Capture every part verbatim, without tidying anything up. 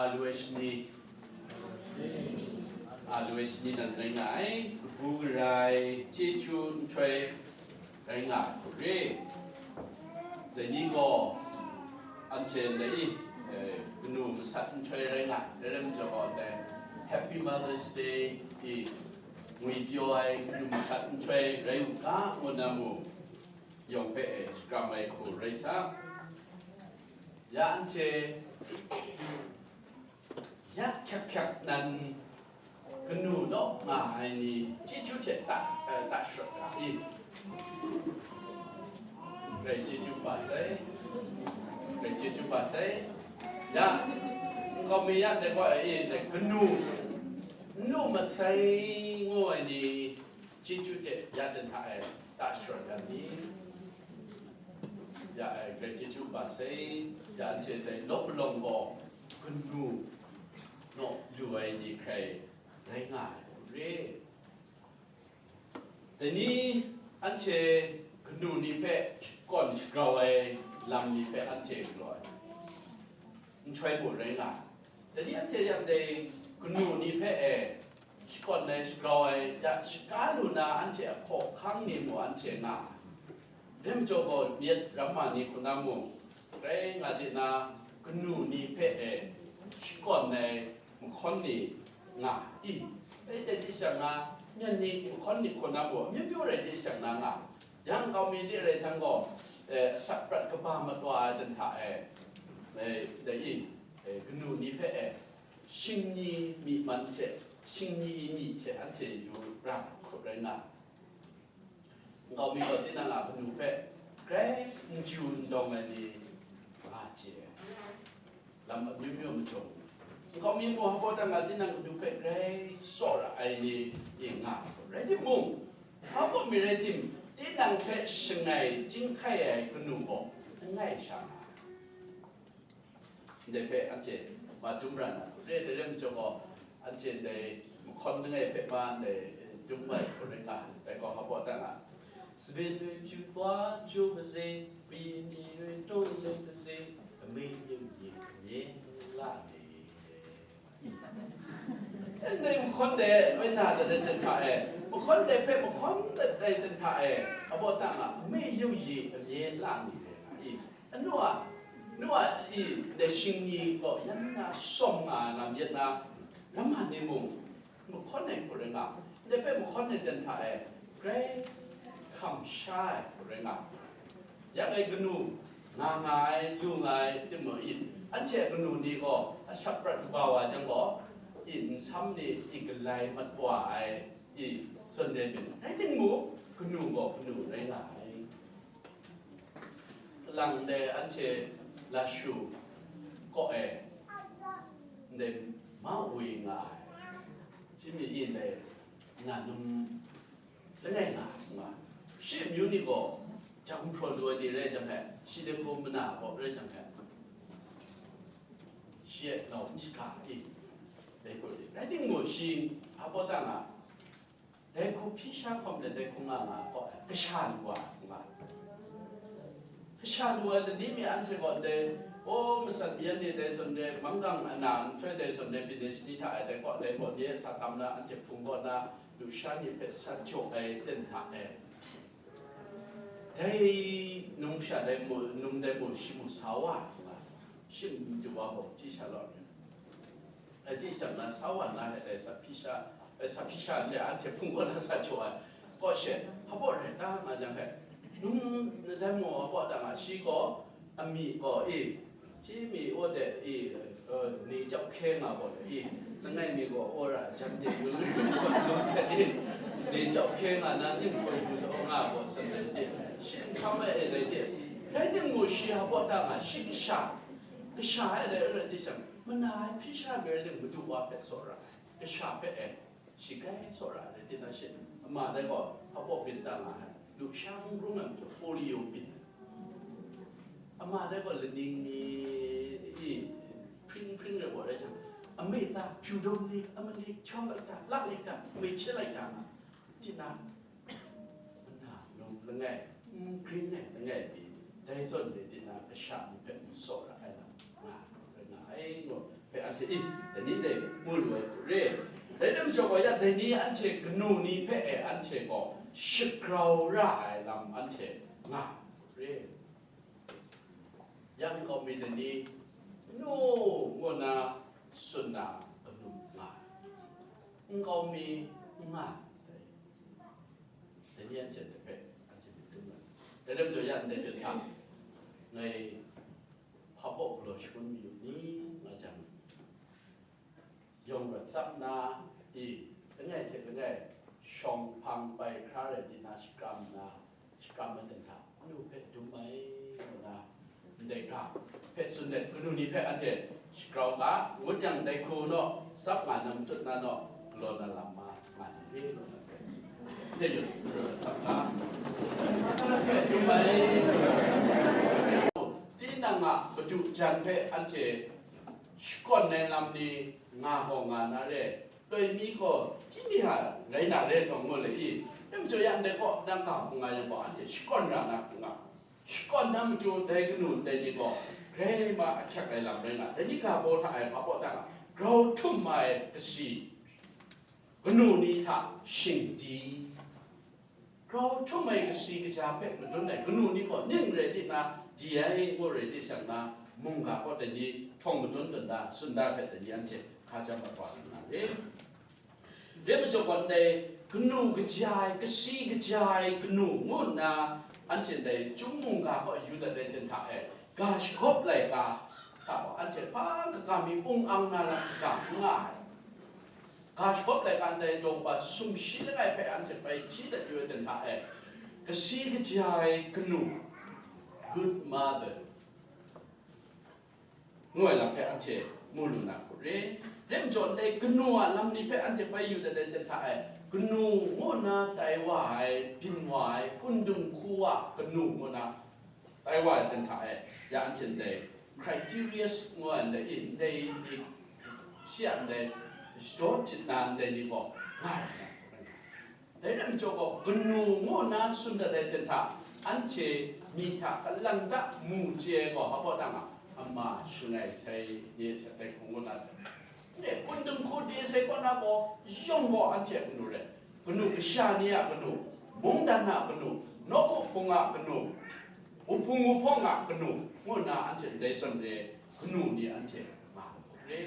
Aloi shani, aloi shani nan rai nga ai, kabu garai chyeju nhtoi rai nga ai hku re. Dai ni gaw anhte ndai, eh, kanu masat nhtoi rai nga ai, dai rai majaw gaw, dai Happy Mother's Day i ngwi pyaw ai kanu masat nhtoi rai u ga, ngu na mu yawng hpe, eh, shakram ai hku rai sa. Ya anhte ya hkyak hkyak nan kanu naw nga ai ni chyeju hte ta, eh, ta sharawt ga i? Grai chyeju ba sai, grai chyeju ba sai. Ya, nkau mi ya dai gaw e, dai kanu, nnu masai ngu ai ni chyeju hte ya dan hta e ta sharawt ga ni? Ya, eh, grai chyeju ba sai. Ya, anhte dai lawp malawng gaw kanu naw lu ai ni hkrai rai nga ai hku re. Dai ni anhte kanu ni hpe shakawn shagrau ai lam ni hpe anhte galaw ai nhtoi mung rai nga ai. Dai ni anhte yang dai kanu ni hpe e shakawn ai, shagrau ai, ya, shaga lu na anhte a hkawhkang ni mung anhte nga ai. Rai majaw gaw, myit ramma ni hku na mung, rai nga di na, kanu ni hpe e shakawn ai mahkawn ni nga i? Rai tai di shang na, myen ni mahkawn ni hku na mung, amyu myu rai di shang na nga. Yang nkau mi de rai jang gaw, eh, asak prat kaba matwa ai dan hta e, eh, dai i, eh, kanu ni hpe e shingni myi man hte, shingni myi hte anhte yu ra hkrup rai nga. Nkau mi gaw tinang a kanu hpe grai n ju n dawng ai ni nga chye ai. Lam amyu myu majaw, nkau mi mung hpa tang a tinang kanu hpe grai tsaw ra ai ni e nga ai hku rai timung, hpa mi rai tim, tinang hpe shangai chyinghkai ai kanu gaw langai sha nga ai. Ndai hpe anhte ma dum ra na, re ai lam chyawm gaw, anhte ndai mahkawn langai hpe ma ndai dum ai hku rai nga, dai gaw hpa tang a, saben roi pyu wa chyu kase, pyi ni roi taw le kase, amyu myu ni amyen la ni. Ndai mahkawn de, woi na de, de hta e, mahkawn de hpe mahkawn de, de hta e, hpa tang a, amyu myu ni amyen la ni de, i? Anu a, nu a i, ndai shingni gaw yan na shawng nga ai lam yet na, ramma ni mung mahkawn ai hku rai nga, ndai hpe mahkawn ai dan hta e grai hkam sha ai hku rai nga. Ya ngai kanu nga nga ai, lu nga ai timung i, anhte a kanu ni gaw asak prat kaba wa jang gaw, i nsam ni i galai mat wa ai i zawn rai myit, rai timung, kanu gaw kanu rai nga ai. Lang ndai anhte Lashu kaw e ndai Mawi nga ai, Chyinmi i ndai na num langai nga ai, nga ai. Shi amyu ni gaw jang hpraw lu ai ni rai jang hpe, shi dai hku mana kaw rai jang hpe, shi e nau n shaga i, dai hku rai timung, shi hpa tang a, dai hku hpyi sha hkawm let dai hku nga nga ai kaw, kasha lu wa nga. Kasha lu ai lani mi anhte gaw dai, o, masat mayan ni dai zawn dai, manggang ana nhtoi dai zawn dai, byin ai shani hta e dai kaw, dai kaw ni e sa tam na, anhte hpung kaw na, lusha ni hpe sat jaw ai ten hta e, dai num sha dai mu, num dai mu shi mu sa wa nga, shi matu wa gaw chyi sha law ni. Ai, chyi shang na, sa wa na, he dai sa hpyi sha, ai, sa hpyi sha ndai anhte hpung kaw na sa jaw ai kaw she, hpa rai ta nga jang he, num dai mu hpa ta nga, shi gaw, amyi gaw i, Chyinmi o de i, eh, ni jau hkye nga gaw de i, langai mi gaw o ra jan de, langai mi gaw lum de i, ni jau hkye nga na, ning hkoi du taw nga gaw san de de, shi n sam ai e rai de, rai timung, shi hpa ta nga, shi kasha, kasha ai rai, rai de shang, mana ai hpyi sha mi rai de, madu wa hpe tsaw ra ai, kasha hpe e, shi grai tsaw ra ai, rai timung, shi ama dai gaw hpa byin ta nga ai, lusha hkunggrung ai majaw, polio byin ai. Ama dai gaw laning ni i hpring hpring rai gaw rai jang, ame ta, pyu dum ni, a malik, chawng lai ta, lak lai ta, ame hte lai ta nga, tinang, mana num langai, n grin ai langai pyi, dai zawn de tinang kasha ni hpe n tsaw ra ai lam nga, rai nga ai, ngu. hpe anhte, i, dai ni ndai mu lu ai hku re. Rai nna majaw gaw, ya dai ni anhte kanu ni hpe e anhte gaw shagrau ra ai lam anhte nga re. Ya nkau mi dai ni, nu ngu na tsun na kanu nga ai. Nkau mi n nga ai. Dai ni anhte hpe anhte myit dum ai. Dai lam jaw ya ndai hpe hta ngai hpa baw galaw shangun mayu ni nga jang, yawng rawt tsap nna, i, langai hte langai shawng hpang bai hkra rai di na shakram nna, shakram ai ten hta, kanu hpe dum ai, ngu na, ndai ga hpe tsun let, kanu ni hpe anhte shagrau ga, ngut yang dai hku naw, tsap nga na matut na naw, galaw na lam ma, nga ni re, ngu na hpe tsun. Hte yawng, tsap ga, hpe dum ai. Tinang a madu jan hpe anhte shakawn ai lam ni nga gaw nga na re, loi mi gaw chyinghka rai na re taw ngu le i, rai majaw ya ndai gaw, nang ga hpung nga yang gaw, anhte shakawn ra na hpung nga, shakawn na matu dai kanu ndai ni gaw, grai ma ahkyak ai lam rai nga, dai ni ga baw hta e hpa baw hta nga, grau htum ai kasi, kanu ni hta shingdi. Grau htum ai kasi kaja hpe madun ai kanu ni gaw ning rai di na, di ai ngu rai di shang na, mungga kaw dai ni htawng madun dun da, tsun da hpe dai ni anhte hka jam ai wa lu na re. Dai majaw gaw ndai kanu kaja ai, kasi kaja ai kanu ngu nna anhte ndai chyum mungga kaw yu dat ai ten hta e, ga shagawp laika hta gaw anhte hpa kaga mi ung ang na lam kaga n nga ai. Ga shagawp laika ndai daw kaba sumshi langai hpe anhte bai hti dat yu ai ten hta e, kasi kaja ai kanu, good mother, ngu ai lam hpe anhte mu lu na hku re. Rai majaw ndai kanu a lam ni hpe anhte bai yu dat ai ten hta e, kanu ngu nna tai wa ai, byin wa ai, kundung hku a kanu ngu nna tai wa ai ten hta e, ya anhte ndai criteria ngu ai ndai, i, ndai ni, shi a ndai shadaw htit na ndai ni gaw nga ai. Dai rai majaw gaw, kanu ngu nna tsun dat ai ten hta, anhte myi hta kalang ta mu chye ai gaw, hpa baw dang a, ama shangai sai ni a dai hku ngu na, ne, kundung hku de sai kaw na gaw, yawng gaw anhte a kanu rai, kanu kasha ni a kanu, mungdan a kanu, nawku hpung a kanu, wuhpung wuhpawng a kanu, ngu nna anhte ndai zawn re, kanu ni anhte nga ai hku re.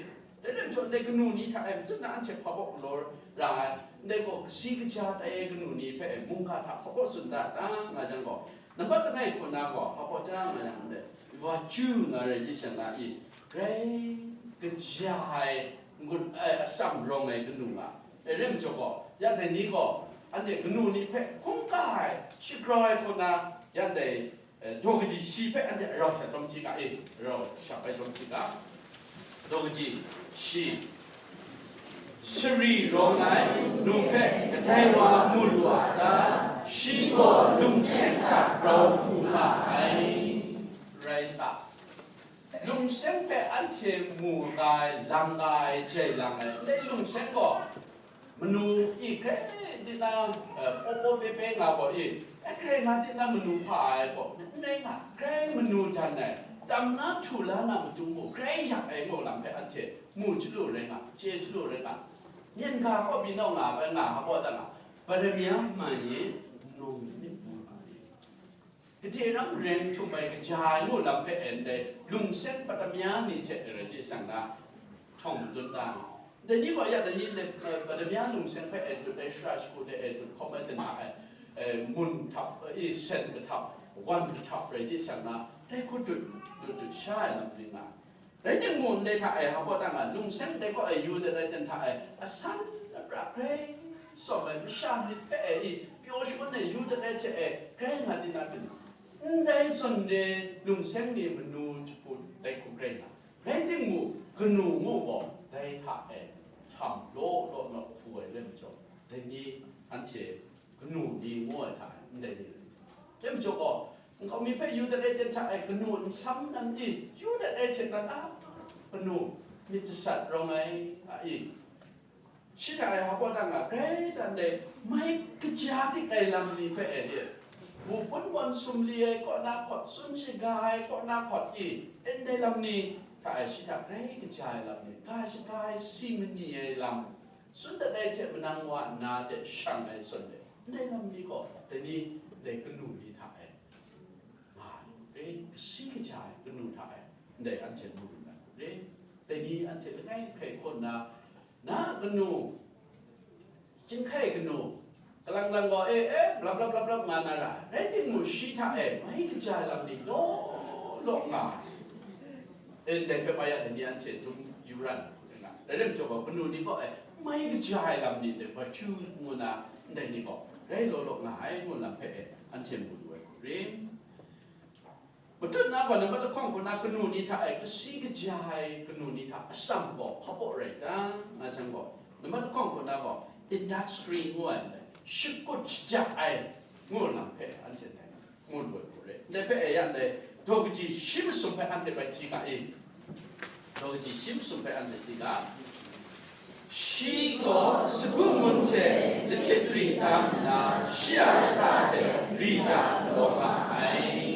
Dai rai majaw, ndai kanu ni hta e matut na anhte hpa baw galaw ra ai, ndai gaw kasi kaja tai ai kanu ni hpe mungga hta hpa baw tsun da, da nga jang gaw, nambat langai hku na gaw hpa baw ja nga yang ndai, wa chyu nga rai di shang na i, grai kaja ai, ngut ai atsam rawng ai kanu nga ai rai majaw gaw, ya dai ni gaw, anhte kanu ni hpe hkungga ai, shagrau ai hku na, ya ndai, eh, daw kaji shi hpe anhte rau sha chyawm hti ga, e, rau sha bai chyawm hti ga. Daw kaji shi, sari rawng ai nu hpe kadai wa mu lu a ta? Shi gaw lungseng hta grau hku nga ai. Rai sa. Lungseng hpe anhte mu ga ai, lang ga ai, jai lang ai, ndai lungseng gaw, manu i grai di na, eh, paw paw pe pe nga gaw i, eh, grai nga di na manu hpa ai gaw, n rai nga, grai manu dan ai, tam na htu la na matu mung, grai yak ai ngu lam hpe anhte mu chyalu rai nga, chye chyalu rai nga, myen ga kaw byin naw nga ai nga, hpa baw dang a, Paramya man e, num myit mu nga ai. Gade rang ren htum ai kaja ai ngu lam hpe e ndai lungseng patamya ni hte rai di shang na, htawng madun da ai. Dai ni gaw ya, dai ni le, eh, patamya lungseng hpe e tut ai, shara shagu hte e tut hkawm ai ten hta e, eh, mun htap, eh, sen kahtap, wan kahtap rai di shang na, dai hku dut, dut, dut sha ai lam ning nga ai. Rai timung, ndai hta e hpa baw dang a, lungseng ndai kaw e yu dat ai ten hta e, asan apra grai sawm ai masha myit hpe e i, pyaw shangun e yu dat ai hte e, grai nga di na pyi, ndai zawn re lungseng ni manu jahpu dai hku grai nga. Rai timung, kanu ngu gaw dai hta e htam law law naw hpu ai rai majaw, dai ni anhte kanu ni ngu ai hta e ndai ni rai. Dai majaw gaw, nkau mi hpe yu dat ai ten hta e kanu nsam nan i, yu dat ai hte nan a, kanu myit jasat rawng ai a i, shi hta e hpa baw dang a, grai dan le, mai kaja dik ai lam ni hpe e de, wu pun wan sumli ai kaw na hkawt, tsun shaga ai kaw na hkawt i, ndai lam ni hta e shi hta grai kaja ai lam ni, ga shaga ai si mani ai lam, tsun dat ai hte manang wa nna de shang ai zawn de, ndai lam ni gaw dai ni, ndai kanu ni hta e nga ai, grai kasi kaja ai kanu hta e ndai anhte mu lu na re. Dai ni anhte langai hkrai hkaw nna, na a kanu, chyinghkai kanu, kalang lang gaw, e, e, blap, blap, blap, blap nga na ra, rai timung, shi hta e mai kaja ai lam ni law law nga ai. E, ndai hpe mai ya, dai ni anhte dum yu ra na, rai rai majaw gaw, kanu ni gaw, e, mai kaja ai lam ni, dai virtue ngu na, ndai ni gaw, rai law law nga ai, ngu lam hpe, e, anhte mu lu ai hku rin. Matut na gaw, nambat lahkawng hku na kanu ni hta e kasi kaja ai kanu ni hta atsam gaw hpa baw rai ta, nga jang gaw, nambat lahkawng hku na gaw industry ngu ai, shakut shaja ai ngu lam hpe anhte dai ngu lu ai hku re. Ndai hpe e yang dai, daw kaji shi masum hpe anhte bai hti ga i. Daw kaji shi masum hpe anhte hti ga. Shi gaw sagu ngun hte lachyit ri tam nna, shi a lata hte ri da law nga ai.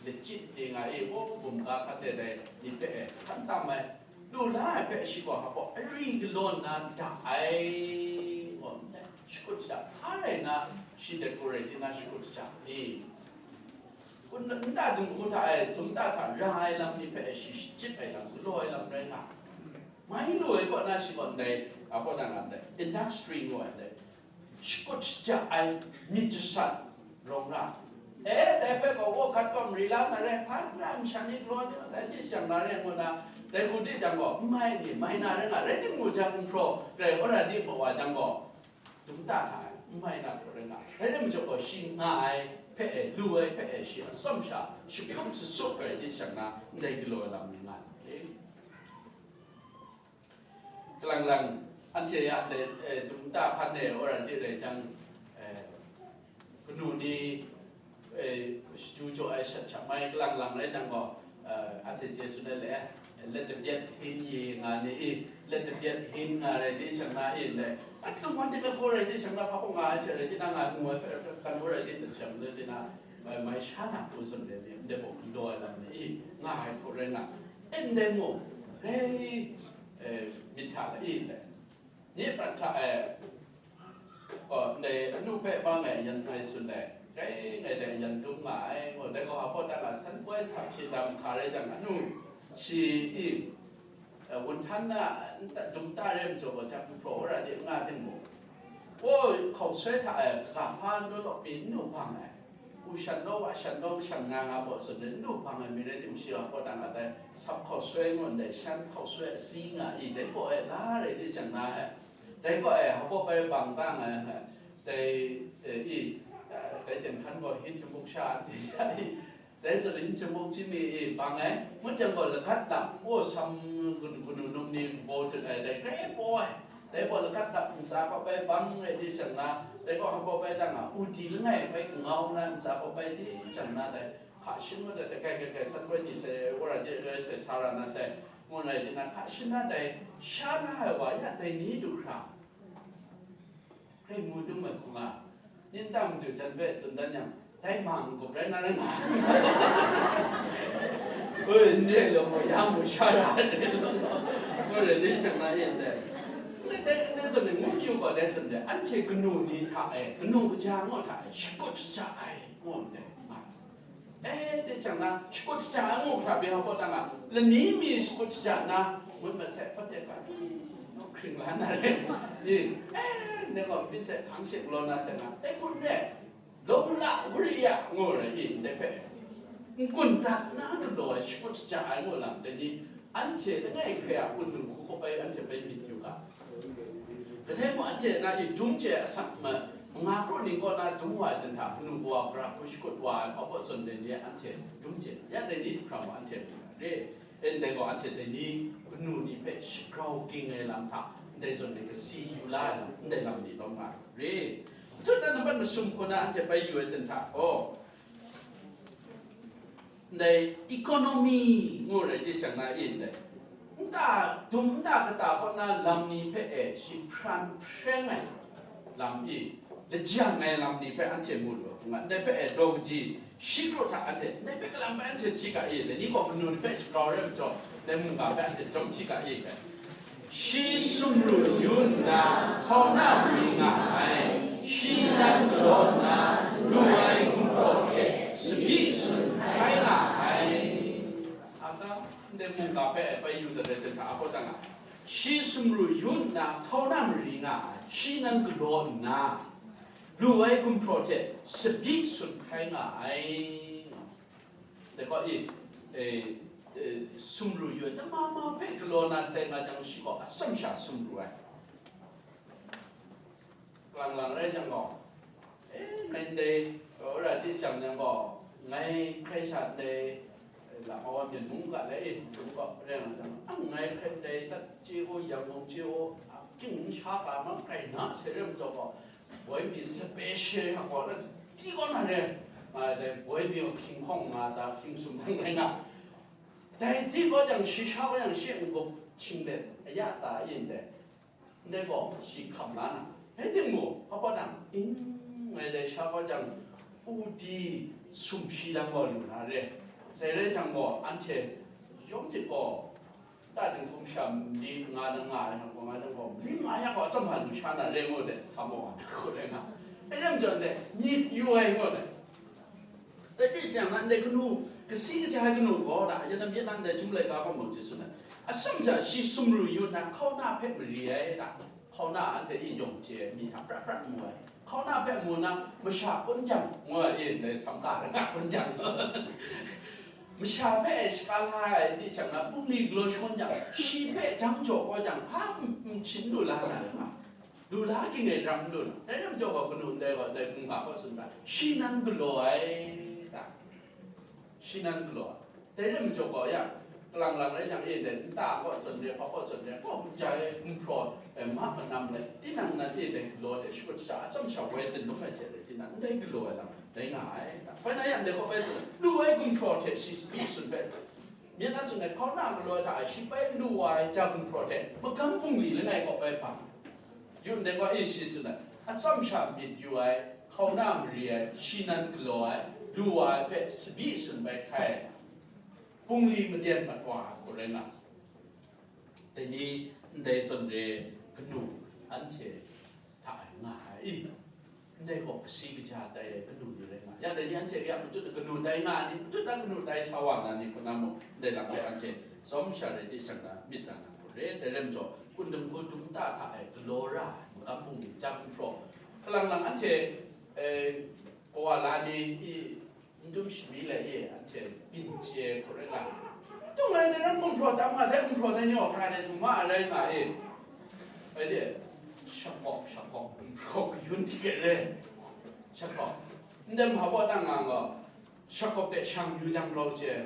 Lachyit ri nga i, o, bum ga hkan de dai ni hpe e hkan tam ai, lu la ai hpe shi gaw hpa baw ari galaw nna da ai. Gaw, shakut shaja hpa rai nna, shi de gaw rai di na shakut shaja ni, kun nta dinghku hta e, dum nta hta ra ai lam ni hpe e shi shachyip ai lam, galaw ai lam rai nga. Mai lu ai kaw na shi gaw ndai, a kaw na nga ndai, industry ngu ai ndai, shakut shaja ai myit jasat rawng ra. E, dai hpe gaw, wa gat gaw mari la na re, hpan ra masha ni galaw ni, dai ni shang na re ngu na, dai hku di jang gaw, n mai ni, mai na re nga, rai timung jang, n hpraw, grai wa ra di ma wa jang gaw, dum nta hta e, n mai na hku rai nga. Rai rai majaw gaw, shi nga ai hpe e, lu ai hpe e, shi atsawm sha, shi hkum sasup rai di shang na, ndai galaw ai lam ni nga ai. Kalang lang, anhte ya le, eh, dum nta hkan e, wa ra di rai jang, eh, kanu ni, eh, shadu jaw ai shat shat mai kalang lang rai jang gaw, eh, anhte chye tsun ai le, eh, let the dead hymn ye nga ni i, let the dead hymn nga rai di shang na i, le, at lung wan de ka hkaw rai di shang na, hpa hkaw nga ai hte rai di na, nga mu ai hpe kan hkaw rai di, hte shang le di na, mai, mai sha na hku tsun de ni, ndai gaw galaw ai lam ni i, nga ai hku rai nga, e ndai mung, rai, eh, myit hta la i, ndai. Nye prat hta e, gaw, ndai anu hpe bang e yan ngai tsun ai, grai ngai dai yan dum nga ai, gaw, dai gaw, a baw ta nga, san poi sa hpyi tam hka rai jang, anu shi i, eh, wun htan na, nta, dum nta re majaw gaw, jang n hpraw, wa ra di nga timung, gaw, hkau soi hta e, ga hpa n law law pyi n nu bang ai. U shan law, wa shan law, shan nga nga baw tsun ai, n nu bang ai mi rai timung, shi a baw ta nga dai, sam hkau soi ngu ndai, shan hkau soi asi nga i, dai gaw e la rai di shang na ai. Dai gaw e, hpa baw bai bang ta nga ai, dai, eh, i, eh, dai ten hkan gaw hin shamuk sha ai, dai zawn hin shamuk chyinmi i bang ai, ngut jang gaw lagat lap, o, sam gun, gun num ni baw tut ai, dai grai baw ai. Dai gaw lagat lap ntsa hpa bai bang rai di shang na, dai gaw hpa bai dang a, u di langai bai kangau na ntsa hpa bai di shang na, dai hka shin mat ai, dai kai, kai, kai, san bai ni sai, wa ra di rai sai, sa ra na sai, ngu rai di na, hka shin na dai sha na ai wa ya, dai ni du hkra, grai mu dum ai hku nga. Nin dang madu jan hpe tsun dan yang, dai ma n-gup rai na rai nga. Oi, n re law gaw, ya mu sha ra ai re law gaw, gaw re, dai shang na yin dai. Ndai, dai, dai zawn e, ngu pyi u gaw, dai zawn e, anhte kanu ni hta e, kanu kaja ngu hta e, shakut shaja ai, ngu ndai, nga. E, dai shang na, shakut shaja ai ngu hta bye hpa ta nga, lani mi shakut shaja na, ngut mat sai, hpa de ga, hkring la na re. I, e, ndai gaw, myit sai hkang she galaw na sai nga, dai hkut re. Lung la, wuri ya, ngu ai, i, ndai hpe, n-gun dat na galaw ai, shakut shaja ai ngu lam, dai ni, anhte langai hkrai a, kun num hku hkawp ai, anhte bai myit yu ga. Kadai mung anhte na i dum chye asak ma, manga kru ning kaw na dum wa ai dan hta, kanu kawa, hpara hku shakut wa ai, hpa baw zawn dai ni, anhte dum chye, ya dai ni hkra mung anhte mu na re. E, ndai gaw anhte dai ni, kanu ni hpe shagrau ging ai lam hta, ndai zawn e kasi yu la ai lam, ndai lam ni lawm nga ai re. Machut na nambat masum hku na anhte bai yu ai dan hta gaw, ndai economy ngu rai di shang na i ndai, nta, dum nta kata kaw na lam ni hpe e shi hpran hpreng ai lam i, lajang ai lam ni hpe anhte mu lu ai hku nga, ndai hpe e daw kaji Shi kru hta anhte, dai hpe kalang bai anhte hti ga i, dai ni gaw kanu ni hpe shagrau rai majaw, dai mungga hpe anhte jawm hti ga i, dai. Shi sumru yu nna, hkauna mari nga ai, shi nan galaw nna, lu ai gumhpraw hte tsabyi sun hkai nga ai. Aga, ndai mungga hpe bai yu dat ai hte hta, a gaw dang a, shi sumru yu nna, hkauna mari nga ai, shi nan galaw nna, lu ai gumhpraw hte tsabyi sun hkai nga ai. Dai gaw i, e, e, sumru yu ai, lama ma hpe galaw na sai nga jang, shi gaw atsawm sha sumru ai. Kalang lang rai jang gaw, e, ngai ndai, wora di shang jang gaw, ngai hkrai sha ndai, e, lama wa myen mung ga lai e, mung ga rai nga jang, ang ngai hkrai ndai dat chye u, yang mung chye u, a, king sha ka ma hkrai na sai rai majaw gaw, boi mi special hak gaw, na di gaw na re, a, dai boi mi gaw hkying hkawng nga sa, hkying sumdang rai nga. Dai di gaw jang, shi sha gaw jang, shi n-gup hkying let, a ya ta yin dai. Ndai gaw shi hkam la na. Rai timung, hpa hpa nang, ing, ngai dai sha gaw jang, u di sumshi dang gaw lu na re. Dai rai jang gaw, anhte yawng tit gaw, ta dinghkum sha mali nga na nga ai hkang gaw, nga jang gaw, mali nga ya gaw, atsawm hpa lu sha na re ngu dai, sa maw, hku rai nga. Dai rai majaw, ndai myit yu ai ngu dai. Dai hte seng na, ndai kanu, kasi kaja ai kanu gaw, da, ya na myit na ndai Chyum laika gaw mung hte tsun ai. Atsawm sha shi sumru yu nna, hkauna hpe mari ai, da. Hkauna anhte e yawng chye ai mi hta prat prat mu ai. Hkauna hpe mu na, masha kun jang, ngu ai, e, ndai samka rai nga kun jang. Masha hpe e shaka la ai di shang na, bungli galaw shawn jang, shi hpe jang jaw kau jang, hpa n, n hpyi lu la na rai nga. Lu la ging ai ram lu na, dai ram jaw gaw kanu ndai gaw, dai mungga hpe tsun ga, shi nan galaw ai, da. Shi nan galaw ai. Dai ram jaw gaw ya, kalang lang rai jang e, dai nta gaw tsun re, hpa gaw tsun re, gaw ja e, gumhpraw, e, ma manam le, tinang nan e, dai galaw de shakut sha, atsawm sha woi tsun lung ai hte re, tinang ndai galaw ai lam, dai nga ai, da. Bai na yang dai gaw bai tsun, lu ai gumhpraw hte shi tsabyi sun hpe, Myen na tsun ai, hkauna galaw hta e shi bai lu wa ai ja gumhpraw hte magam bungli langai kaw bai hpa. Yu ndai gaw e shi tsun ai, atsawm sha myit yu ai, hkauna mari ai, shi nan galaw ai, lu wa ai hpe tsabyi sun bai hkai ai, bungli maden mat wa ai hku rai nga. Dai ni ndai zawn re kanu anhte hta e nga ai i? Ndai gaw kasi kaja tai ai kanu ni rai nga. Ya dai ni anhte ya matut na kanu tai nga ai ni, matut na kanu tai sa wa na ni, hku na mung, ndai lam hpe anhte tsawm sha rai di shang na myit ra na hku re. Dai rai majaw, kundum hkudum ta hta e galaw ra ai magam bungli, ja gumhpraw, kalang lang anhte, e, kawa la ni i, N dum shami lai e, anhte byin chye hku rai nga. N dum ai dai ram gumhpraw tam nga, dai gumhpraw dai ni gaw hkra dai htum ma ai rai nga e. Rai de, shakawp, shakawp, gumhpraw kayun di kre re. Shakawp. N dai hpa baw tang nga gaw, shakawp de shang yu jang rau chye,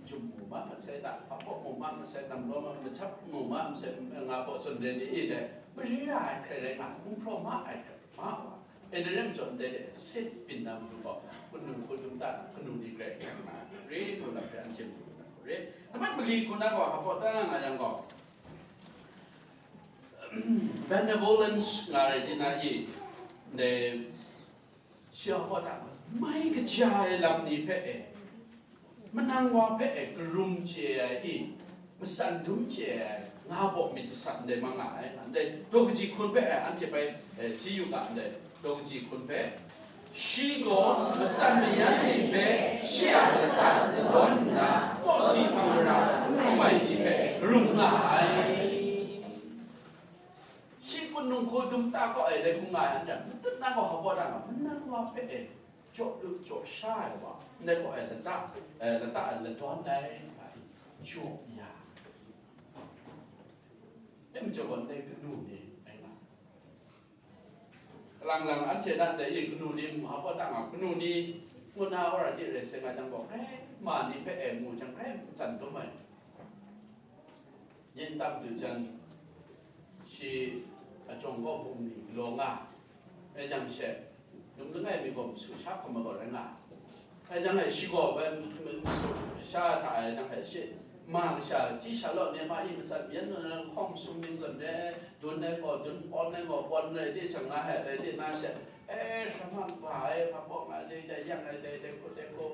jum mu ma masai ta, hpa baw mu ma masai, nam raw ma, mahchap mu ma masai, nga baw tsun re ni e dai, mari ra ai hkrai rai nga, gumhpraw ma ai hkrai ma wa. E, dai rai majaw, ndai de, se byin na matu gaw, kanu hkudum ta, kanu ni grai hkrai nna, re, ngu lam hpe anhte mu na re. Nambat mali hku na gaw, hpa baw ta nga yang gaw, benevolence nga rai di na i, ndai, shi hpa baw ta nga, mai kaja ai lam ni hpe e, Manang wa hpe e karum chye ai i, matsan dum chye ai, nga baw myit jasat ndai ma nga ai, ndai daw kaji hkun hpe e, anhte bai, e, hti yu ga ndai daw kaji hkun hpe, shi gaw matsan mayan ni hpe shi a lata ladawn nna, kawsi hpang mara hkrum ai ni hpe karum nga ai. Shi hkun nung hku dum ta kaw ai dai hkung nga ai, anhte matut na gaw hpa baw ta nga, manang wa hpe e, jaw lu jaw sha ai wa, ndai gaw, e, lata, e, lata e ladawn ai, nga i, jaw ya. Dai majaw gaw, ndai kanu ni, ai nga. Kalang lang anhte nan dai i kanu ni mu hpa ta nga, kanu ni, ngu na wora di rai sai nga jang gaw, grai ma ni hpe e mu jang, grai matsan dum ai. Yin tam du jan, shi a jawng gaw bungli galaw nga, rai jang she, num langai mi gaw masu sha hkawm ai gaw rai nga. Rai jang e shi gaw bai masu sha hta e jang e shi, ma kasha, ji sha law ni ma i matsat yan, hkawm sum ning zawn re, dun ai gaw dun, pawn ai gaw pawn rai di shang nga ai rai di na she, E, hkra hkra ai, hpa baw nga ai, dai yang ai, dai dai hku dai hku,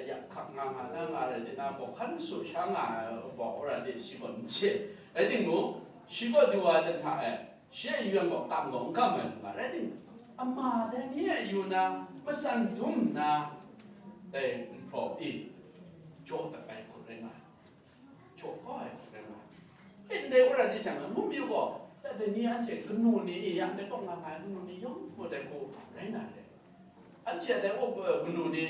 yak hkak nga nga na nga rai di na, baw hkan su sha nga ai, baw ora di shi gaw n chye. Rai timung, shi gaw du wa dan hta e, shi a yu yang gaw kam gaw n kam ai nga rai timung, ama dai ni a yu na, matsan dum nna, dai nhpraw i, jaw dat ai hku rai nga ai. Jaw kau ai hku rai nga ai. E, ndai ora di jang, mumyu gaw, dai ni anhte kanu ni i, yang dai kaw nga nga ai kanu ni yawng gaw dai hku rai na re. Anhte a dai kaw, eh, kanu ni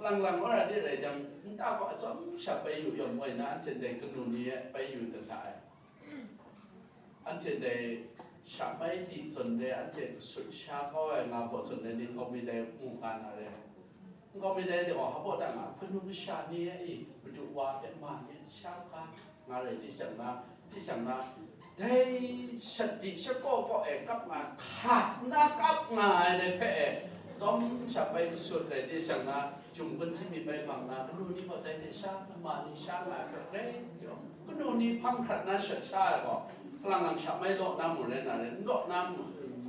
lang lang ora di rai jang, nta gaw atsawm sha pai yu yawng moi na, anhte dai kanu ni e pai yu dan hta ai. Anhte dai sha mai di zawn re, anhte sut sha kau ai nga baw zawn re, ni nkau mi dai mu ga na re. Nkau mi dai de gaw, hpa baw da nga, kanu kasha ni e i, Madu wa hpe ma ni sha hka nga rai di shang na, di shang na, dai shat di shakaw kaw e kap nga, hka na kap nga ai dai hpe e, tsawm sha bai kasut rai di shang na, Chyum gun simi bai hpang na, kanu ni gaw dai hte sha, ma ni sha nga ai hpe grai yawng, kanu ni hpang hkrat na shat sha ai gaw, hpalang lang sha mai law na mu rai na rai, n law na mu,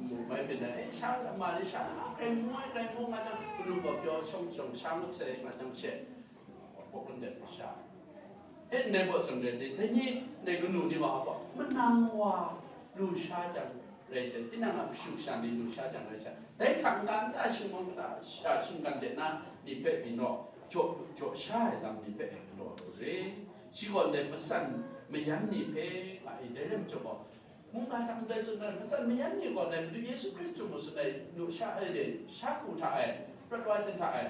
mu mai byin ai, e, sha, ma ni sha na, a, grai mu ai, grai mu nga jang, kanu gaw pyaw shawng shawng sha ngut sai nga jang she, hpaw kandep sha. E, ndai baw zawn rai, dai, dai ni, dai kanu ni wa gaw, manang wa lu sha jang, rai sai, tinang a kashu kasha ni lu sha jang rai sai. Dai hta n-ga nta shingkang hta, sha, shingkang de na ni hpe byin naw, jaw, jaw sha ai lam ni hpe galaw lu re. Shi gaw ndai matsan mayan ni hpe nga i, dai rai majaw gaw, mungga hta ndai tsun ai, matsan mayan ni gaw ndai Madu Yesu Hkristu mung tsun ai, lu sha ai de, sha ku hta ai, prat wa ai hta ai.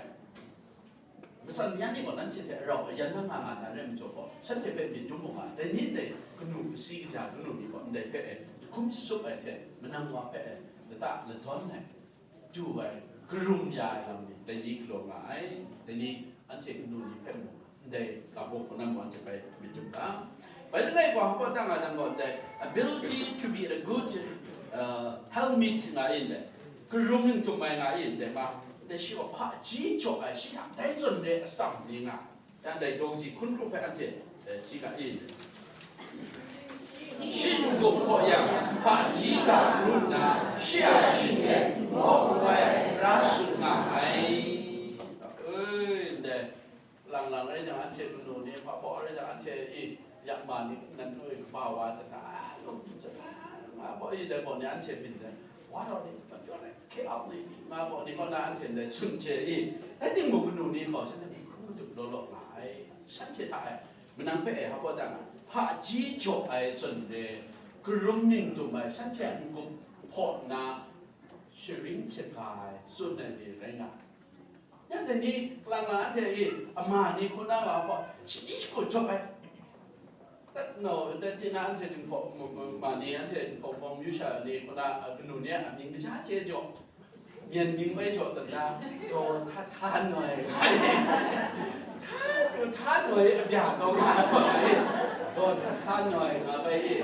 Matsan mayan ni gaw nanhte hte rau ayan na nga nga na rai majaw gaw, shanhte hpe myit dum mu nga, dai ni ndai kanu kasi kaja kanu ni gaw ndai hpe e jahkum jasup ai hte manang wa hpe e lata ladawn ai, du ai, karung ya ai lam ni dai ni galaw nga ai. Dai ni anhte kanu ni hpe mung ndai ga baw hku na mung anhte bai myit dum ga. Bai langai gaw, hpa baw da nga jang gaw, dai ability to be a good, uh, helpmate nga in dai, karung ningtum ai nga in dai ma, dai shi gaw hpaji jaw ai, shi hta dai zawn re atsam ni nga. Yang dai daw ji hkun hkrup hpe anhte, eh, ji ga in. Shi n-gup hkaw yang, hpaji ga pru nna, shi a shinglet n-gaw n-goi ai ra tsun nga ai. Oi, ndai, lang lang rai jang, anhte manu ni, hpa baw rai jang, anhte i, yak ma ni, nan hpe kaba wa dat hta, a, lung hpyi chyat, a, nga baw i, dai baw ni anhte byin dai, wa rau ni, hpa pyaw rai, hkye au ni, nga baw ni kaw na anhte ndai tsun chye i, rai timung, kanu ni gaw, shanhte hkrum madup law law nga ai, shanhte hta e, manang hpe e, hpa baw da nga, hpaji jaw ai zawn re, karung ningtum ai, shanhte a n-gup hkaw nna, sharin shaga ai, tsun ai ni rai nga ai. Yang dai ni, kalang na anhte e, ama ni hku na nga hpa, shani shagu jawk ai. Dat no, dat tina anhte Jinghpaw, ma, ma, ma ni anhte Jinghpaw Hpawng myu sha ni hku na, a, kanu ni a mying kaja chye jaw. Myen mying bai jaw dat na, daw hta hta noi nga ai. Hta, hta noi abya kau nga ai. Daw hta hta noi nga bai e.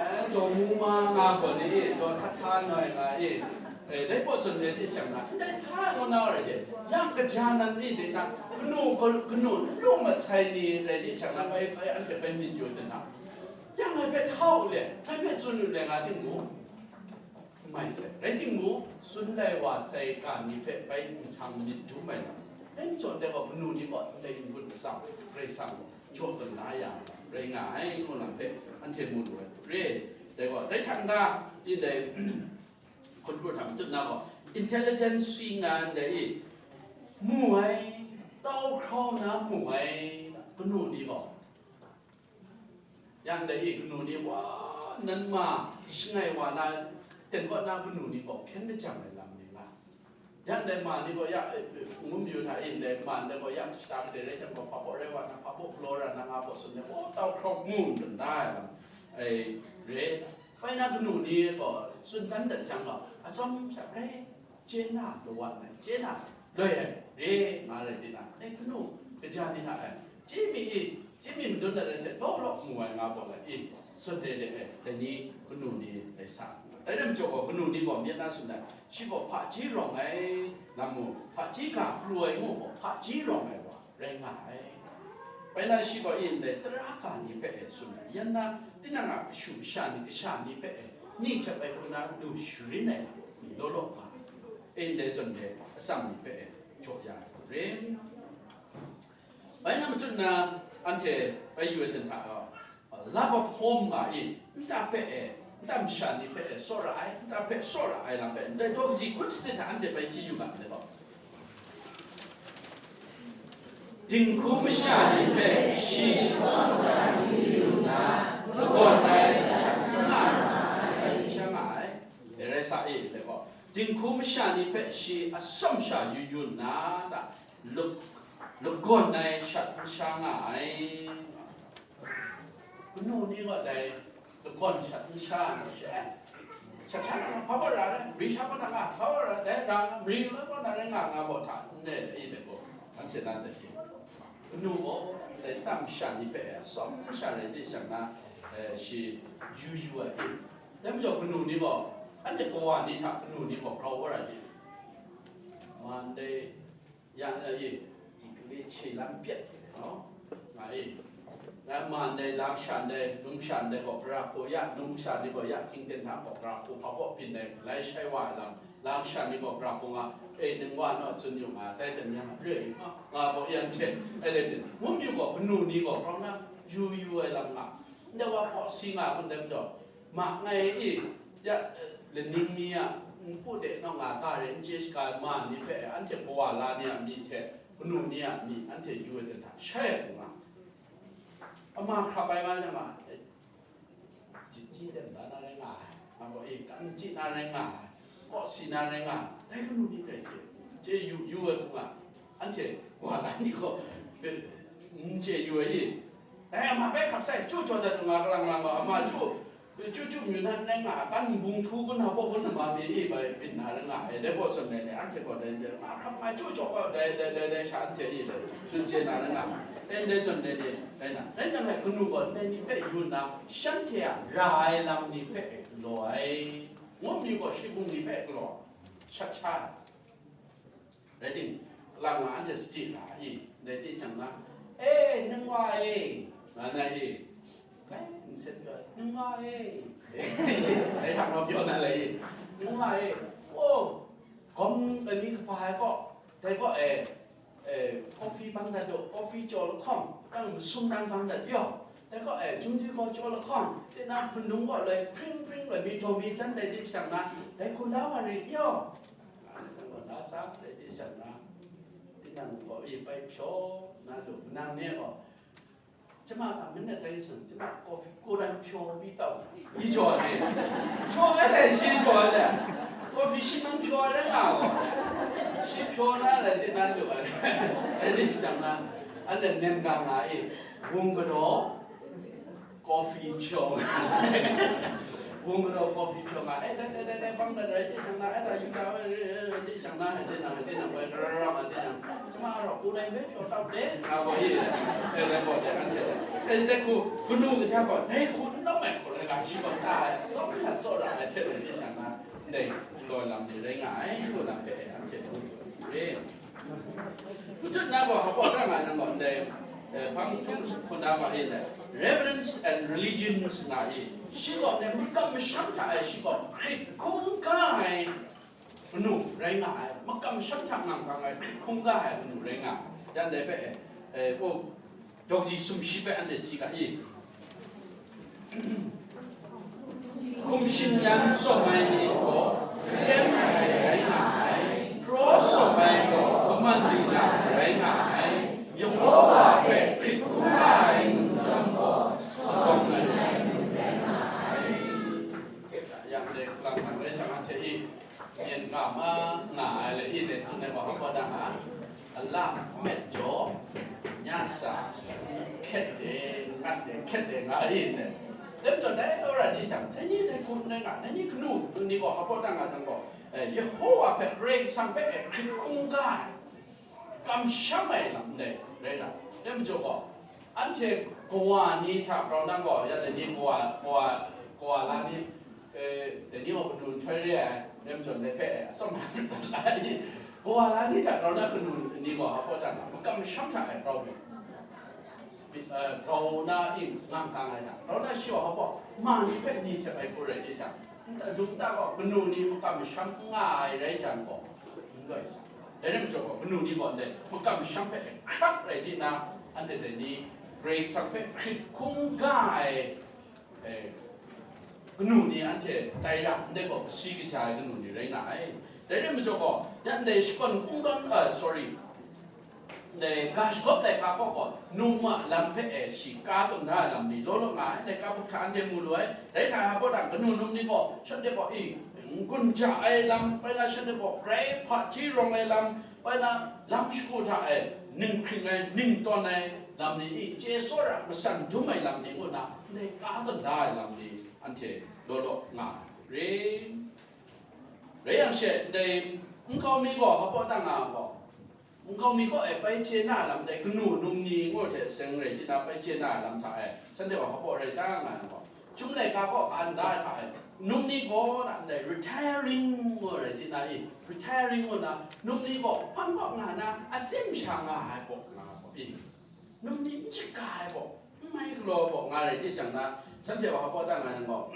Eh, daw mu ma nga gaw ni e, daw hta hta noi nga e. Eh, dai baw tsun rai di shang na, ndai hta ngu na rai de, yang kaja nan ni de na, kanu, kanu, n lu masai ni rai di shang na, bai, bai, anhte bai myit yu de na. Yang ngai hpe hta u le, ngai hpe tsun u le nga timung, n mai sai. Rai timung, tsun lai wa sai ga ni hpe bai nhtang myit dum ai lam. Dai majaw dai gaw, kanu ni gaw ndai n-gun atsam, Karai Kasang gaw jaw tawn na ya, rai nga ai, ngu lam hpe anhte mu lu ai hku re. Dai gaw, dai hta n-ga, ndai, hkun hkru hta matut na gaw, intelligence si nga ndai i, mu ai, tau hkrau na mu ai kanu ni gaw, yang ndai i kanu ni wa, nan ma, shangai wa na, ten kaw na kanu ni gaw, hpyen lajang ai lam ni nga. Yang dai ma ni gaw ya, eh, eh, ngu mayu hta e, ndai ma ndai gaw ya shata kadai rai jang gaw, hpa baw rai wa na, hpa baw galaw ra na, nga baw tsun ai, o, tau hkrau mu n da ai lam, eh, re. Bai na kanu ni gaw tsun dan dat jang gaw, atsawm sha rai, chye na, lawan ai, chye na, loi ai, re, nga rai di na, dai kanu, kaja ni hta e, chye mi i, chye mi madun dat ai hte, law law mu ai nga baw ai i, tsun de de ai, dai ni kanu ni dai sa. Dai rai majaw gaw, kanu ni gaw myit na tsun ai, shi gaw hpaji rawng ai, lam mu, hpaji ga pru ai ngu gaw, hpaji rawng ai wa rai nga ai. Bai na shi gaw e ndai tara ga ni hpe e tsun ai, yan na, tinang a kashu kasha ni, kasha ni hpe e, ni hte bai hku na lu sharin ai, law law nga, e ndai zawn de atsam ni hpe e jaw ya ai hku re. Bai na machut na, anhte bai yu ai ten hta, uh, love of home nga i, nta hpe e, nta masha ni hpe e tsawra ai, nta hpe tsawra ai lam hpe, ndai daw kaji hkun sanit hta anhte bai chye yu ga ndai gaw, dinghku masha ni hpe shi lagawn ai sha nga ai, rai sa e, dai gaw, dinghku masha ni hpe shi atsawm sha yu yu nna, da, lagawn ai shat n sha nga ai. Kanu ni gaw dai lagawn shat n sha ai she, shat sha na hpa baw ra ai, mari sha kaw na nga hpa baw ra, dai ra mari na kaw na rai nga nga baw hta n re ai de gaw, anhte nan de shi. Kanu gaw dai tam sha ni hpe atsawm sha rai de shang na, eh, shi yu yu ai. Dai majaw kanu ni gaw, anhte kawa ni hta kanu ni gaw grau wa ra ni? Monday, ya na e, di kale che lam pyat, no? Nga e, na ma ndai, la kasha ndai, num sha ndai gaw, gara hku ya, num sha ni gaw ya, hkying ten hta gaw, gara hku hpa gaw byin ai, galai shai wa ai lam, la kasha ni gaw, gara hku nga, e, ning wa naw tsun yu nga, dai ten yang re ai, nga gaw yan che, e, le byin. Mum yu gaw, kanu ni gaw, grau na, yu yu ai lam nga, ndai wa gaw si nga, kun dai majaw, ma ngai i, ya, eh, laning mi a, npu de naw nga ga re, n chye shaga ai ma ni hpe, anhte kawa la ni a myi hte, kanu ni a myi, anhte yu ai ten hta, shai ai hku nga. Ama hkrap ai nga, nga, eh, chyi chyi ten da na rai nga ai, nga gaw, eh, kan chyi na rai nga ai, kaw si na rai nga ai, dai kanu ni hpe chye, chye yu, yu ai hku nga. Anhte wa la ni gaw, n chye yu ai i? Dai ama bai hkrap sai, chyu jaw dat nga, kalang lang gaw, ama chyu, chyu chyu myu nan rai nga, kan nbung htu kun hpa kun nama mi i bai byin na rai nga ai, dai baw zawn rai ni, anhte gaw dai, dai, nga hkrap nga chyu jaw gaw, dai, dai, dai, dai sha anhte i dai, tsun chye na rai nga, dai, dai zawn rai ni, rai na, rai nang ai kanu gaw, dai ni hpe yu nna, shanhte a ra ai lam ni hpe galaw ai, ngut mi gaw, shi bung ni hpe galaw, shat sha ai. Rai tim, kalang nga anhte sadi na i, dai di shang na, "E, ningwa e," nga na i, kai, nsen pyaw, "Ningwa e," dai hta rau pyaw na lai i, "Ningwa e, o, gawm ai mi kaba ai kaw, dai kaw e, e, coffee bang dat daw, coffee chyaw lahkawng, nang masum nang bang dat yaw, dai kaw e, jum dwi kaw chyaw lahkawng, tinang hpundung kaw loi, hpring hpring loi, mi daw mi jan dai di shang na, dai hku la wa rit yaw." Nang gaw na sa hte de sha na, tinang gaw e bai pyaw na lu, nang ni gaw, "Chyama a minit tai sun, chyama coffee kuran pyaw bi tau," i jaw ai. Jaw ai dai, shi jaw ai dai. Coffee shi nang pyaw ai rai nga gaw, shi pyaw na rai tinang lu ai. Dai ni shang na, anhte nen ga nga e, wung gadaw, coffee pyaw nga ai. Wung gadaw coffee pyaw nga ai. "E, dai, dai, dai, dai, bang dat rai, dai shang na, e, dai, yu da, e, e, e, dai shang na, e, dai nang, e, dai nang, bai, ra, ra, ra, ma, dai nang. Chyama rau, ku dai bai pyaw tau de," nga gaw, e, e, dai gaw, dai anhte, e, dai hku, kanu kaja gaw, dai hku n nawng ai hku rai nga, shi gaw ta ai, tsawm hta tsawra ai hte rai, dai shang na, ndai galaw lam ni rai nga ai, ngu lam hpe, e, anhte hku re. Machut na gaw, hpa da nga nang gaw ndai, eh, hpang htung hkun da ma e le, Reverence and Religions nga e, shi gaw ndai makam masham hta e shi gaw hkrit hkungga ai manu rai nga ai, makam masham hta ngang hkang ai hkrit hkungga ai manu rai nga ai. Yan dai hpe, eh, eh, oh, daw kaji sumshi hpe anhte hti ga i. Hkum shin yan tsawm ai ni gaw, kalem ai rai nga ai, hpraw tsawm ai gaw, kaman dingdang rai nga ai, Yehova hpe hkrit hkungga ai mung chyawm gaw, shadawng ai rai nga ai. Yang de, kalang hkang rai hte anhte i, Myen ga ma nga ai le, i le tsun ai wa hpa da nga, a la met jaw, nya sa, hkyet de, ngat de, hkyet de nga ai ne. Dai majaw dai wora di shang, dai ni dai hku n rai nga, dai ni kanu ni gaw hpa da nga jang gaw, eh, Yehova hpe, Karai Kasang hpe, eh, hkrit hkungga ai. Kamsham ai lam ndai rai ra. Dai majaw gaw, anhte kawa ni hta grau na gaw, ya dai ni kawa, kawa, kawa la ni, eh, dai ni gaw kanu nhtoi re ai, dai majaw ndai hpe atsawm na la ai. Kawa la ni hta grau na kanu ni gaw, hpa da nga, makam masham hta e grau mi, eh, grau na ing ngang kang ai hta, grau na shi gaw hpa, ma ni hpe ni hte bai hku rai di shang, Adung ta gaw kanu ni makam masham n nga ai rai jang gaw, n loi sa. Dai rai majaw gaw, kanu ni gaw ndai makam masham hpe hkrak rai di na, anhte dai ni Karai Kasang hpe hkrit hkungga ai, eh, kanu ni anhte tai ra, ndai gaw kasi kaja ai kanu ni rai nga ai. Dai rai majaw gaw, ya ndai shakawn kungdawn, ah, sorry, Ndai ga shagawp laika kaw gaw, num a lam hpe e shi ka tawn da ai lam ni law law nga ai, laika hpuk hta anhte mu lu ai. Dai hta e hpa dang kanu num ni gaw, shanhte gaw, i, n-gun ja ai lam, bai na shanhte gaw grai hpaji rawng ai lam, bai na lam shagu hta e ning hkring ai, ning tawn ai lam ni, i, chye tsawra masan dum ai lam ni ngu na, ndai ka tawn da ai lam ni anhte law law nga ai. Rai, rai yang she, ndai nkau mi gaw hpa dang nga gaw, Nkau mi kaw e bai chye na lam dai kanu num ni ngu hte seng rai di na, bai chye na lam hta e, shanhte wa hpa rai ta nga ai gaw, chyum laika kaw ka-an da ai hta e, num ni gaw na ndai retiring ngu rai di na i, retiring ngu na, num ni gaw hpang kaw nga na, a tsim sha nga ai gaw nga gaw i, num ni n shaga ai gaw, n mai galaw gaw nga rai di shang na, shanhte wa hpa ta nga yang gaw,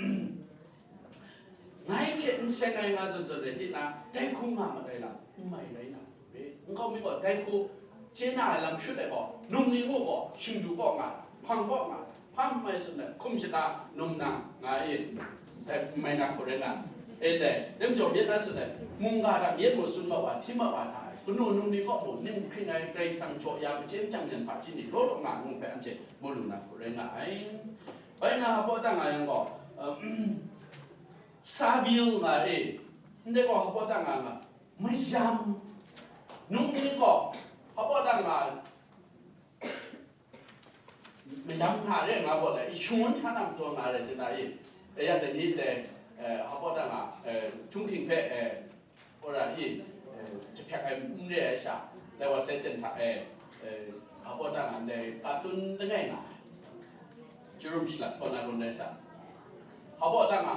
Ngai hte n seng ai nga zawn zawn rai di na, dai hku nga mat ai lam n mai rai na, nkau mi gaw dai hku chye na ai lam shut ai gaw, num ni ngu gaw, shingdu kaw nga, hpang kaw nga, hpang mai tsun ai, hkum shata num nang nga e, dai n mai na hku rai nga, e dai, dai majaw myit na tsun ai, mungga hta myit mung tsun mat wa, hti mat wa hta ai, kanu num ni kaw mung, ning hkring ai Karai Kasang jaw ya, machyen chyang yan hpaji ni, law law nga ngu hpe anhte mu lu na hku rai nga ai. Bai na hpa ta nga yang gaw, um, Sabil nga e, ndai gaw hpa ta nga nga, mayam, num ni gaw hpa ta nga, mayam nga re nga gaw le, i shangun hta na matu nga re, tina i, e ya dai ni le, eh, hpa ta nga, eh, Chungking hpe, eh, Ora i, eh, jahpyak ai n re ai sha, lai wa sai ten hta e, eh, a pawt dang ndai katun langai nga ai. Jerum shalat kaw na gun rai sa. A pawt dang a,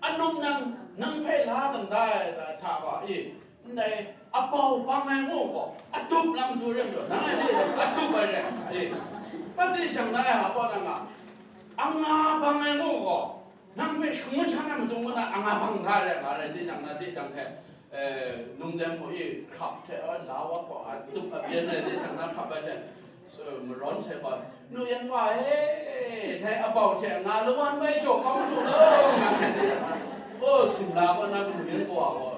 anum nang, nang hpe la dan da ai hta gaw i, ndai abau bang ai ngu gaw, atup lam tu rim jaw, nang ai ni atup ai rai, i. Pat di shang na ai a pawt dang a, anga bang ai ngu gaw, Nang hpe shangun sha na matu ngu na, anga bang da re, nga rai di jang na, di jang hte, eh, nungdem gaw i hkrap hte, a, la wa gaw, a, tup a byen rai di jang na, hkrap ai hte, so, marawn sai gaw, nu yan wa e, dai abau hte nga lawan bai jaw kau lu law, nga rai di jang na, o, simla gaw na, nu yan gaw a gaw,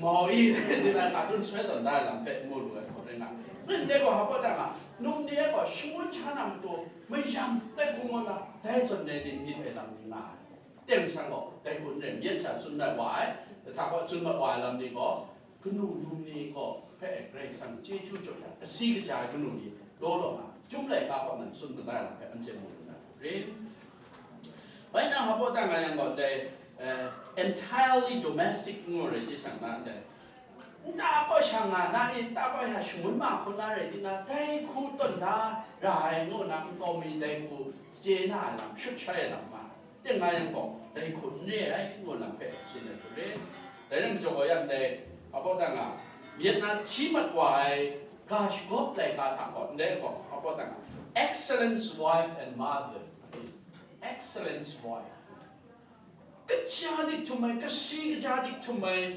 mau i, di na, ka dun soi tawn da ai lam hpe mu lu ai, hkawt rai nga. Ndai gaw, hpa gaw, num ni ai gaw, shangun sha na matu, mayam tai hkung gaw na, dai zawn rai di myit ai lam ni nga ai. Teng sha gaw, dai hku n rai, myit sha tsun mat wa ai, hta gaw tsun mat wa ai lam ni gaw, kanu num ni gaw hpe Karai Kasang chyeju jaw ya, kasi kaja ai kanu ni law law nga, chyum laika kaw nan tsun mat ai lam hpe anhte mu lu na rin. Bai nang hpa ta nga yang gaw, dai, eh, entirely domestic ngu rai di shang na ndai, Nta kaw sha nga na e, nta kaw sha shangun ma hkun na rai di na, dai hku tawn da ra ai ngu na, nkau mi dai hku chye na ai lam, shut shai ai lam ma, teng nga yang gaw, dai hku n re ai ngu lam hpe tsun ai hku re. Dai rai majaw gaw, yan dai, a pawt dang a, myit na hti mat wa ai ga shagawp laika hta gaw, ndai gaw, a pawt dang a, excellence wife and mother, excellence wife. Kaja dik htum ai, kasi kaja dik htum ai,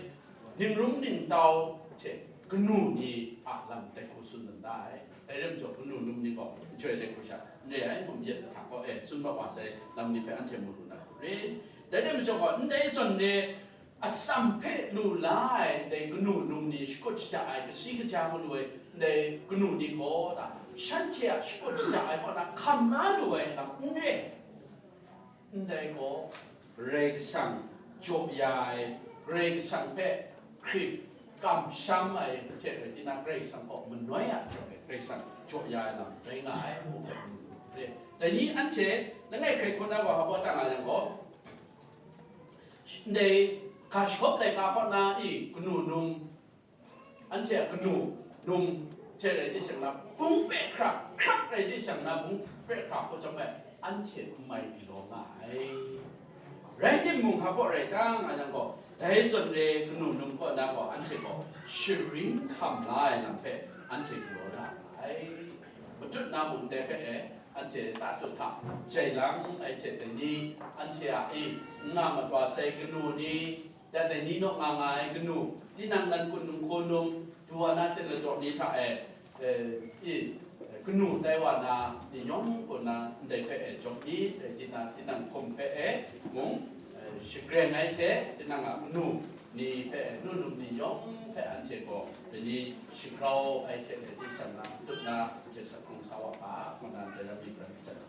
ningrum ningtau hte kanu ni a lam dai hku tsun dan da ai. Dai rai majaw, kanu num ni gaw, joi dai hku sha, n re ai, num yet ahta gaw, e, tsun mat wa sai lam ni hpe anhte mu lu na hku re. Dai rai majaw gaw, ndai zawn re, atsam hpe lu la ai, dai kanu num ni shakut shaja ai, kasi kaja malu ai, dai kanu ni gaw, da, shanhte a shakut shaja ai kaw na hkam la lu ai lam n re. Ndai gaw, Karai Kasang jaw ya ai, Karai Kasang hpe hkrit kamsham ai hte rai tinang, Karai Kasang kaw manoi a jaw ai, Karai Kasang jaw ya ai lam rai nga ai, ngu hpe, dai ni anhte langai hkrai hkun na gaw, hpa ta nga yang gaw, ndai ga shagawp laika kaw na i kanu num, Anhte a kanu num hte rai di shang na, bung pehkra, hkrak rai di shang na, bung pehkra hkaw chyawm e, anhte n mai galaw nga ai. Rai timung, hpa rai ta nga yang gaw, dai zawn re kanu num kaw na gaw, anhte gaw sharin hkam la ai lam hpe anhte galaw na ai. matut na mung dai hpe e, anhte tatut hta jai lang ai hte dai ni, anhte a i, n nga mat wa sai kanu ni, ya dai ni naw nga nga ai kanu, tinang nan kun num hku num, du wa na ten ladaw ni hta e, e, i, kanu tai wa na ni yawng kaw na ndai hpe e jawm myit, dai tinang, tinang hkum hpe e mung, e, shagreng ai hte tinang a kanu ni hpe e nu num ni yawng hpe anhte gaw dai ni shagrau ai hte e hti shang na, tup na, hte sa hkrung sa wa hpa, hkawng na ndai lam myit rai,